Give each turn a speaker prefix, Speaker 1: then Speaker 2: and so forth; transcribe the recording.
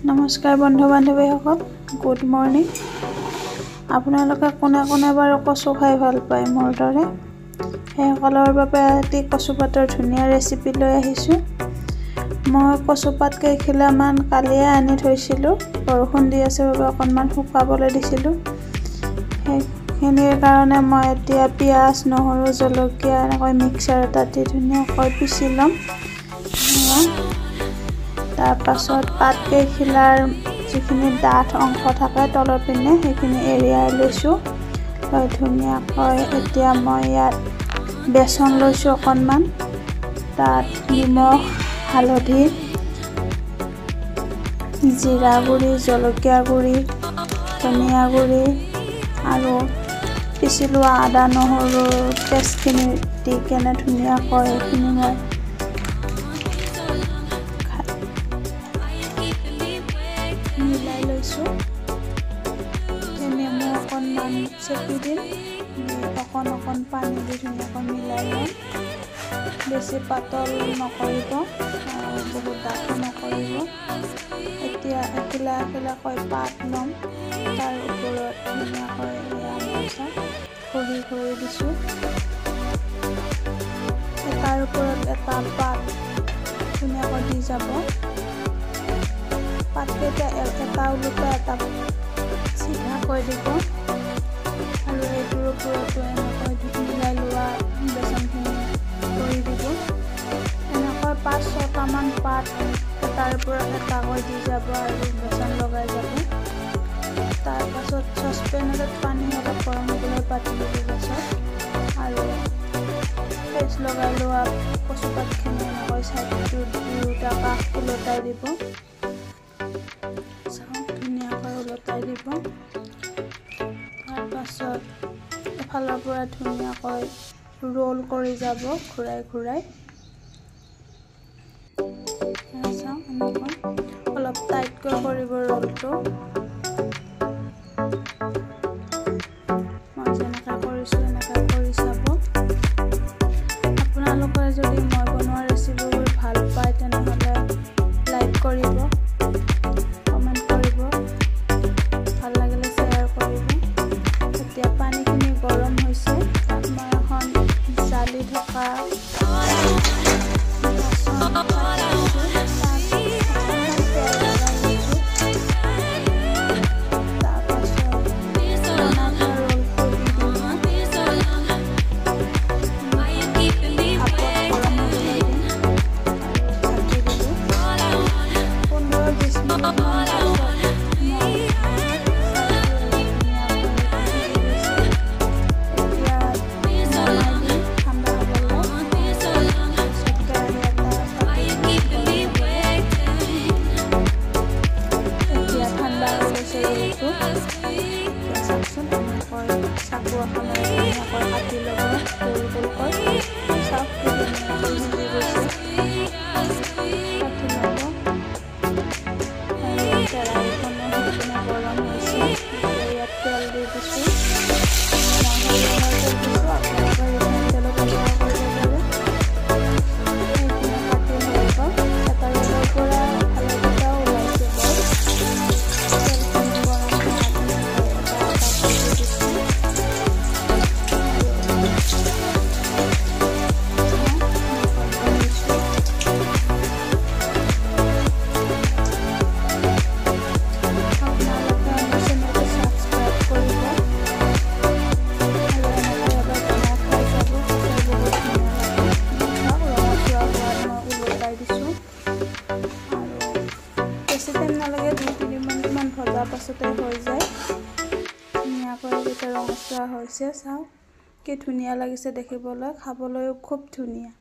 Speaker 1: নমস্কাৰ বন্ধু বান্ধৱীসকল, good morning. আপোনালোকে কোনে কোনে বাৰু কচু খাই ভাল পায় মোৰ দৰে? সেইসকলৰ বাবে এটি কচুপাতৰ ধুনীয়া ৰেচিপি লৈ আহিছোঁ। মই কচুপাত কেইখিলামান কালিয়ে আনি থৈছিলোঁ, বৰষুণ দি আছে বাবে অকণমান শুকাবলৈ দিছিলোঁ। সেইখিনিৰ কাৰণে মই এতিয়া পিঁয়াজ, নহৰু, জলকীয়া এনেকৈ মিক্সাৰ এটা দি ধুনীয়াকৈ পিচি ল'ম। তাৰপাছত পাত কেইখিলাৰ যিখিনি ডাঠ অংশ থাকে তলৰ পিনে, সেইখিনি এৰিয়াই লৈছোঁ। লৈ ধুনীয়াকৈ এতিয়া মই ইয়াত বেচন লৈছোঁ অকণমান, তাত নিমখ, হালধি, জিৰা গুড়ি, জলকীয়া গুড়ি, ধনিয়া গুড়ি আৰু পিচি লোৱা আদা নহৰুৰ পেষ্টখিনি দি কেনে ধুনীয়াকৈ এইখিনি মই মিলাই লৈছোঁ। নেমু অকণমান চেপি দিম, অকণ অকণ পানী দি ধুনীয়াকৈ মিলাই ল'ম। বেছি পাতল নকৰিব, বহুত ডাঠো নকৰিব। এতিয়া এখিলা এখিলাকৈ পাত ল'ম, তাৰ ওপৰত ধুনীয়াকৈ ঘঁহি ঘঁহি দিছোঁ। এটাৰ ওপৰত এটা পাত ধুনীয়াকৈ দি যাব। পাতকেইটা এটা ওলোটা এটা চিধাকৈ দিব আৰু এইটোৰ ওপৰতো এনেকৈ মিলাই লোৱা বেচনখিনি কৰি দিব। এনেকৈ 5-6টামান পাত এটাৰ ওপৰত এটাকৈ দি যাব আৰু বেচন লগাই যাব। তাৰপাছত চচপেন এটাত পানী অলপ গৰম হ'বলৈ পাতি দিব গেছত, আৰু পেষ্ট লগাই লোৱা কচুপাতখিনি এনেকৈ চাইডটো দুয়োটা কাষ ওলটাই দিব। চাওক, ধুনীয়াকৈ ওলটাই দিব। তাৰপাছত এফালৰ পৰা ধুনীয়াকৈ ৰোল কৰি যাব ঘূৰাই ঘূৰাই। চাওক, এনেকৈ অলপ টাইটকৈ কৰিব ৰোলটো। মই যেনেকৈ কৰিছোঁ এনেকৈ কৰি চাব। আপোনালোকে যদি মই বনোৱা ৰেচিপিবোৰ ভাল পায় তেনেহ'লে লাইক কৰিব, কমেণ্ট কৰিব, ভাল লাগিলে শ্বেয়াৰ কৰিব। এতিয়া পানীখিনি গৰম হৈছে, তাত মই এখন জালি থকা বাচন পাতি দিছোঁ। তাত অকণমান তেল লগাই লৈছোঁ। তাৰপাছত বনাই থোৱা ৰোলটো দি দিব। ভাপত গৰম হ'বলৈ দিম আৰু ঢাকি দিলোঁ। 15-20 মিনিটমান পাছত মই চাইছোঁ ধুনীয়াকৈ সিজি গৈছে। এতিয়া নমাই দিম ঠাণ্ডা হ'বলৈ। তাৰপিছত কেৰাহী এটা পাতি দিম গৰম হ'বলৈ। এতিয়া ঠাণ্ডা হৈ গৈছে ৰোলটো। এতিয়া চাওকচোন, এনেকৈ চাকু এখনেৰে ধুনীয়াকৈ কাটি ল'ব গোল গোলকৈ। চাওক কি ধুনীয়াকৈ সিজি গৈছে। কাটি ল'ব। আৰু কেৰাহীখনো সেইপিনে গৰম হৈছে। এতিয়া ইয়াত তেল দি দিছোঁ। মই সৰিয়হৰ তেল দিছোঁ, আপোনালোকে ৰিফাইন তেলো ব্যৱহাৰ কৰিব পাৰে। সেইখিনি কাটি হৈ গ'ল। এটা ৰোলৰ পৰা ভালেকেইটাও ওলাইছে বাৰু। তেলখিনি গৰম হোৱাত এনেকৈ এটা এটাকৈ দি দিছোঁ। আৰু এনেকৈ বহিছোঁ। আপোনালোকে মোৰ চেনেলটো ছাবস্ক্ৰাইব কৰিব আৰু এনেকৈ এবাৰ বনাই খাই চাব, সঁচাই বহুত ধুনীয়া লাগে। চাওক, ৰঙচুৱা হোৱাত মই ওলটাই দিছোঁ। আৰু বেছি টাইম নালাগে, 2-3 মিনিটমান ভজাৰ পাছতে হৈ যায়। ধুনীয়াকৈ যেতিয়া ৰঙচুৱা হৈছে, চাওক কি ধুনীয়া লাগিছে দেখিবলৈ, খাবলৈও খুব ধুনীয়া।